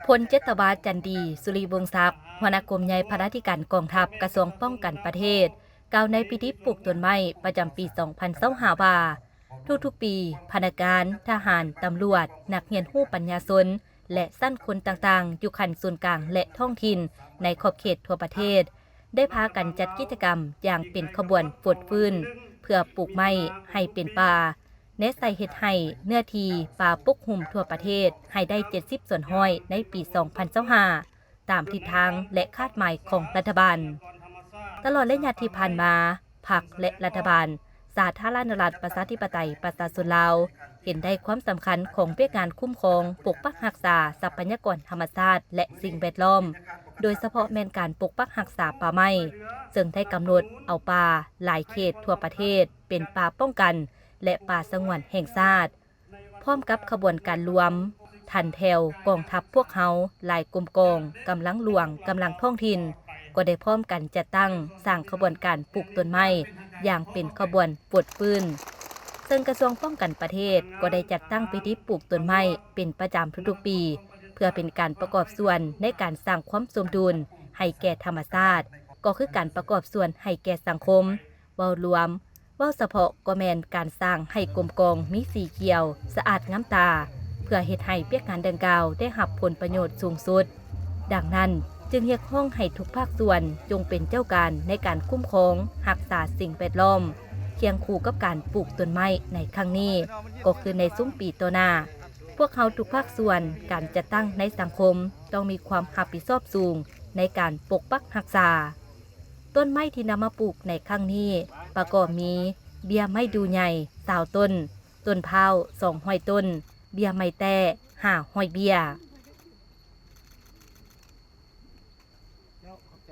ພົນຈັດຕະວາ ຈັນດີ ສຸລິວົງສັກ ຫົວໜ້າກົມໃຫຍ່ພະລາທິການກອງທັບ ກະຊວງປ້ອງກັນປະເທດ ກ່າວໃນພິທີປູກຕົ້ນໄມ້ປະຈຳປີສອງພັນຊາວຫ້າວ່າ ທຸກໆປີ ພະນັກງານ, ທະຫານ, ຕຳຫຼວດ, ນັກຮຽນຮູ້ປັນຍາຊົນ ແລະ ຊັ້ນຄົນຕ່າງໆ ຢູ່ຂັ້ນສູນກາງ ແລະ ທ້ອງຖິ່ນ ໃນຂອບເຂດທົ່ວປະເທດ ໄດ້ພາກັນຈັດກິດຈະກຳຢ່າງເປັນຂະບວນຟົດຟື້ນ ເພື່ອປູກໄມ້ໃຫ້ເປັນປ່າ ແນໃສ່ເຮັດໃຫ້ເນື້ອທີ່ປ່າປົກຫຸ້ມທົ່ວປະເທດໃຫ້ໄດ້ເຈັດສິບສ່ວນຮ້ອຍໃນປີສອງພັນຊາວຫ້າ ຕາມທິດທາງ ແລະ ຄາດໝາຍຂອງລັດຖະບານ. ຕະຫຼອດໄລຍະທີ່ຜ່ານມາ, ພັກ ແລະ ລັດຖະບານ ສາທາລະນະລັດ ປະຊາທິປະໄຕ ປະຊາຊົນລາວ ເຫັນໄດ້ຄວາມສຳຄັນຂອງວຽກງານຄຸ້ມຄອງ, ປົກປັກຮັກສາຊັບພະຍາກອນທຳມະຊາດ ແລະ ສິ່ງແວດລ້ອມ, ໂດຍສະເພາະແມ່ນການປົກປັກຮັກສາປ່າໄມ້, ເຊິ່ງໄດ້ກຳນົດເອົາປ່າຫຼາຍເຂດທົ່ວປະເທດເປັນປ່າປ້ອງກັນ ແລະ ປ່າສະຫງວນແຫ່ງຊາດ. ພ້ອມກັບຂະບວນການລວມທັນແຖວກອງທັບພວກເຮົາ ຫຼາຍກົມກອງ, ກຳລັງຫຼວງ, ກຳລັງທ້ອງຖິ່ນ ກໍໄດ້ພ້ອມກັນຈັດຕັ້ງສ້າງຂະບວນການປູກຕົ້ນໄມ້ຢ່າງເປັນຂະບວນຟົດຟື້ນ. ເຊິ່ງກະຊວງປ້ອງກັນປະເທດກໍໄດ້ຈັດຕັ້ງພິທີປູກຕົ້ນໄມ້ເປັນປະຈຳທຸກໆປີ ເພື່ອເປັນການປະກອບສ່ວນໃນການສ້າງຄວາມສົມດຸນໃຫ້ແກ່ທຳມະຊາດ, ກໍຄືການປະກອບສ່ວນໃຫ້ແກ່ສັງຄົມ. ເວົ້າລວມ, ເວົ້າສະເພາະກໍແມ່ນການສ້າງໃຫ້ກົມກອງມີສີຂຽວສະອາດງາມຕາ ເພື່ອເຮັດໃຫ້ວຽກງານດັ່ງກ່າວໄດ້ຮັບຜົນປະໂຫຍດສູງສຸດ. ດັ່ງນັ້ນ, ຈຶ່ງຮຽກຮ້ອງໃຫ້ທຸກພາກສ່ວນຈົ່ງເປັນເຈົ້າການໃນການຄຸ້ມຄອງຮັກສາສິ່ງແວດລ້ອມ ຄຽງຄູ່ກັບການປູກຕົ້ນໄມ້ໃນຄັ້ງນີ້, ກໍຄືໃນຊຸມປີຕໍ່ໜ້າ, ພວກເຮົາທຸກພາກສ່ວນ, ການຈັດຕັ້ງໃນສັງຄົມ ຕ້ອງມີຄວາມຮັບຜິດຊອບສູງໃນການປົກປັກຮັກສາ. ຕົ້ນໄມ້ທີ່ນຳມາປູກໃນຄັ້ງນີ້ ປະກອບມີ ເບ້ຍໄມ້ດູ່ໃຫຍ່ ຊາວຕົ້ນ, ຕົ້ນພ້າວ ສອງຮ້ອຍຕົ້ນ, ເບ້ຍໄມ້ແຕ້ ຫ້າຮ້ອຍເບ້ຍ. ເຈົ້າ ຂອບໃຈ.